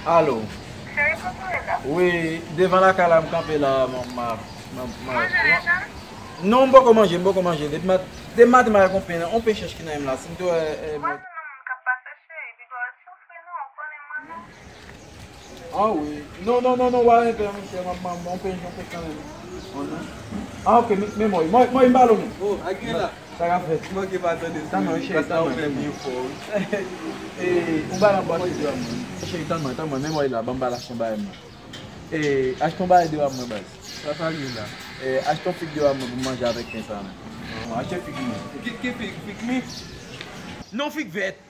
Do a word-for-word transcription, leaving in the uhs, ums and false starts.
Alo. Cheri, kote w ye la? Wi, devan lakay la, m kanpe la, m, m, m, m, Manje deja? Non, m poko manje, m poko manje. Depi mat-, depi maten, m al gon pen, on pen chèch ki nan men m la. Si m te wè, eh, Mwen se nan moun k ap pase, cheri, piga w soufri, non, ou konnen mwen, non. Ah wi. Non, non, non, non, w a enpe, monchè, m ap, m ap, on pen, on pen kanmenm. Oh, non. Ah, ok, men, men mwen, mwen, mwen, m ba l, non. Oh, ak gen la. Sa k ap fèt? Manke pa tande sou li, paske ou menm li fò, wi. E, ou bay m ap achte de amò. Cheri, tann mwen, tann mwen, men mwen la, ban m ba l achte yon bagay mwen. E, achte yon bagay de amò, baz. Sa, sa gen la? E, achte yon fig de amò pou m manje avèk pen sa, non. Achte fig mwen. Ki, ki fig? Fig mi? Non, fig vèt.